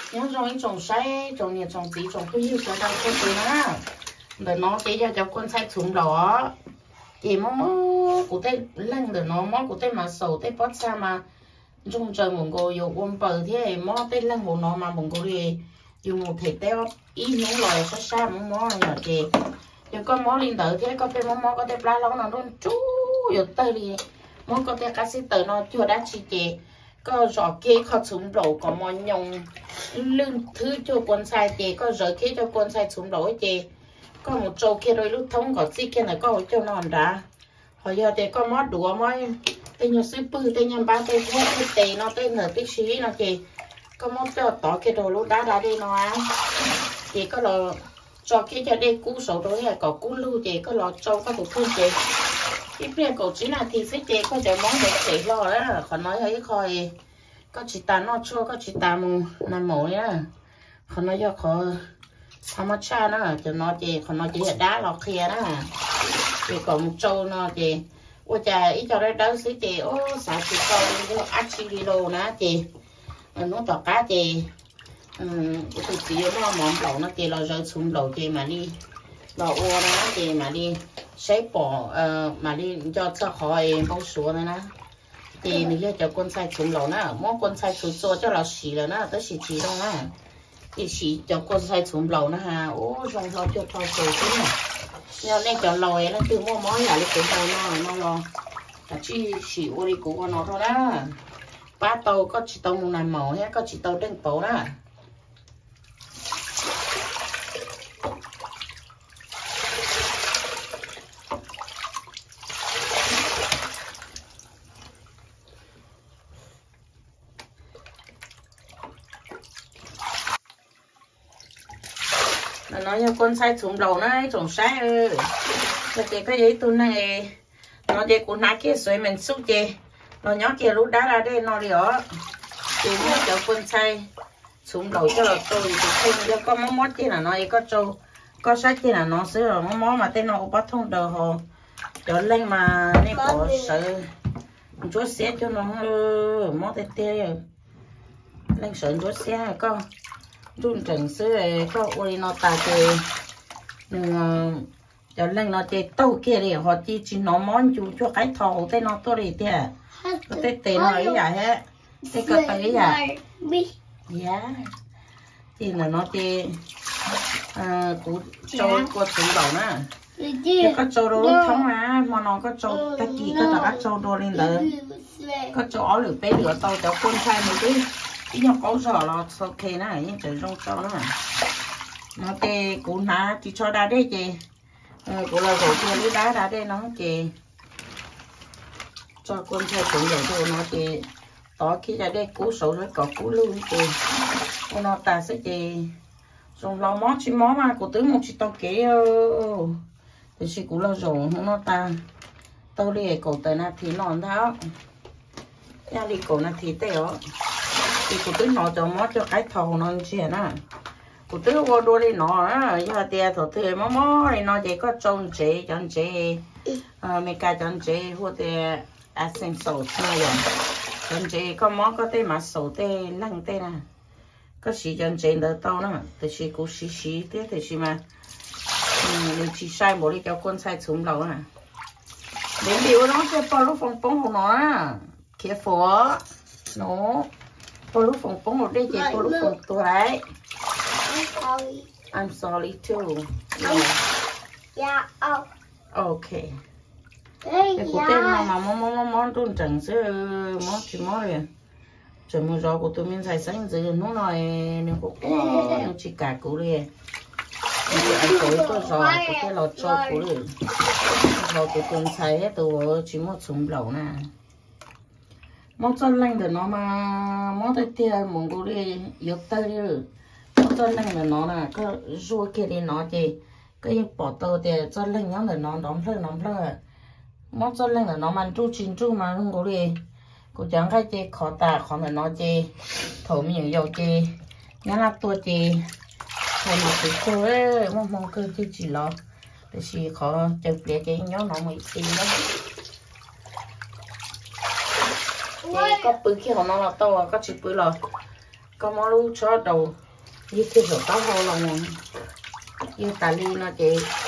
Nyob zoo ib tsoom saib, tsoom niam tsoom txiv, tsoom phooj ywg sawv daws txhua tus na. Ntawm no ces yog cov kua ntxhai txhuv nplaum os. Ces mob mob kuv tej leeg ntawm no, mob kuv tej mas xaus tej pob txha mas ntsoog ntsaws npaum nkaus yuav ua npaws thiab, mob tej leeg npaum no mas npaum nkaus li yus mus them teb ib hnub los sab sab mob mob no yom. Ces yog koj mob li ntawd thiab koj tej mob mob koj tej plab hlaub no nruj nruj yuav tawg li, mob koj tej qab xib taws no cuag dab tsi ces koj zom kiag ib qho txhuv nplaum kom mos nyoos lwj thwb cuag kua ntxhai ces koj zawv kiag cov kua ntxhai txhuv nplaum ces koj mus tsau kiag rau ib lub thoob kom txij kiag ntawm koj hauv caug no nrad. Ho yog tias koj mob duav, mob tej nyuag xub pwg, tej nyuag npab, tej huab, tej tes no, tej ntawm tej sib no ces koj muab coj tov kiag rau lub dab da dej no, ces koj los tso kiag cov dej kub saud rau kom kub lug ces koj los tsau koj tus kheej ces ib pliag kaum tsib nas this xwb ces koj cov mob ntawd them hlo lawm. Qhov no yog ib qho koj tsis tas noj tshuaj, koj tsis tas mus nag maum li na. Qhov no yog qhov txha mab tshaj na, cov no ces qhov no ces yog dab los qhia na. Ces kom mus tsau no ces ua cas ib co dawb dawb xwb ces ub xav tsis tau yog dab tsi li los na ces hnub tom qab ces kuv tus txiv yuav muaj mov nplaum no ces los zawv txhuv nplaum ces mam li los ua na ces mam li saib pom, mam li nco txog qhov npau suav ntawd na. Ces nws yog cov kua ntxhai txhuv nplaum na, muab kua ntxhai txhuv txua coj los siv lawm na tab sis tsis zoo na. Ces siv cov kua ntxhai txhuv nplaum na ha, ub zoo hlo cuag rho xaus xwb na. Yog nej cov laus leej twg muaj mob yam li kuv ntawd no no los kav tsij sim ua li kuv ua no rau na. Pab tau koj tsis tau mus nag maum thiab koj tsis tau deej pauv na. No yog kua ntxhai txhuv nplaum na ib tsoom saib. Yog tias koj yog ib tug neeg, no ces kuv hnav kiag xuav me ntxuj ces los nyob kiag lub dab da dej no li os. Ces muab cov kua ntxhai txhuv nplaum coj los tsau yus tus kheej, yog koj mob mob ceg na no es koj tsau, koj saib ceg na no xwb los mob mob mas tej no ua pob thooj daws ho. Cov leeg mas nej pom sawv ntsuab xiab cuag no, mob tiag tiag. Leeg sawv ntsuab xiab koj nruj nrees xwb, koj ua li no tas ces nws, cov leeg no ces taug kiag li ho cia tsis hnov mob ncu cuag qaib tho hauv tej no tuaj li tiag. Koj tej tes no ib yam thiab, tej ko taw ib yam. Ces ntawm no ces kuv tsau kua txhuv nplaum na. Yog koj tsau rau lub thoob na, hmo no koj tsau, tag kis koj rov qab tsau dua li ntawd. Koj tsau ob lwm peb lwm tau cov kua ntxhai mus twb ib nyuag qaub zog los ok na, yeej tseem zoo tsau na. No ces kuv hnav ris tsho da dej ces kuv los zaum kiag lub dab da dej no ces tso kua ntxhai txhuv nplaum rau no ces tov kiag cov dej kub saud kom kub lug ces ua no tas xwb ces zoo hlo. Mob tsis mob mas kuv twb mus tsis tau kev li. Tiam sis kuv los zaum hauv no tas tau li kaum tawm nas this no ntag, yog li kaum nas this tej os. Ces kuv twb hnov cov mob cuag qaib tho hauv no ntsiag na. Kuv twb ua dua li no, yog tias thaum twg mob mob li no ces koj tsau ntsev, cov ntsev Amelikas cov ntsev hu tias Ascensos no yom. Cov ntsev koj mob koj tej mas xaus tej leeg tej na, koj siv cov ntsev ntawd tau na. Tiam sis kuv siv siv thiab tiam sis mas nws tsis sai npaum li cov kua ntxhai txhuv nplaum na. Ntev nti ua no thiaj pog lub foos poob hauv no na. Khiav fom no, pog lub foos poob hauv dej ces pog lub foos tuag lawm. I'm sorry too. Ok. Es kuv tej no mas mob mob mob mob nruj nrees xwb, mob tsis mob li. Tseem mus zov kuv tus me ntxhais xeeb ntxwv hnub no, nws quaj quaj nws tsis kam kuv li. Nws ais kaum tuaj zov kuv thiaj los tso kuv li. Zov kuv tus ntxhais thiab tus vauv tsis muaj txhuv nplaum na. Mob txoj leeg ntawm no mas mob tiag tiag, mus nkaus li yuav tawg li. Mob txoj leeg ntawm no na, koj zuaj kiag li no ces koj yeej pom tau tias txoj leeg nyob ntawm no nrov nplhawj nrov nplhawj. Mob txoj leeg ntawm no mas nruj tsis nruj mas zoo nkaus li kuv cov nqaij ces khov tas qhov ntawm no ces thaum me nyuam yaus ces nyab laj tuaj ces thaum no kuv kawg muaj hmoo kawg thiaj tsis los, tiam sis qhov caws pliav ces nyob no mus ib txhis na. Ces koj pw kiag hauv no los tau, koj tsis pw los Koj muab lub tshob rau yug kiag saum taub hau los, yug tas li no ces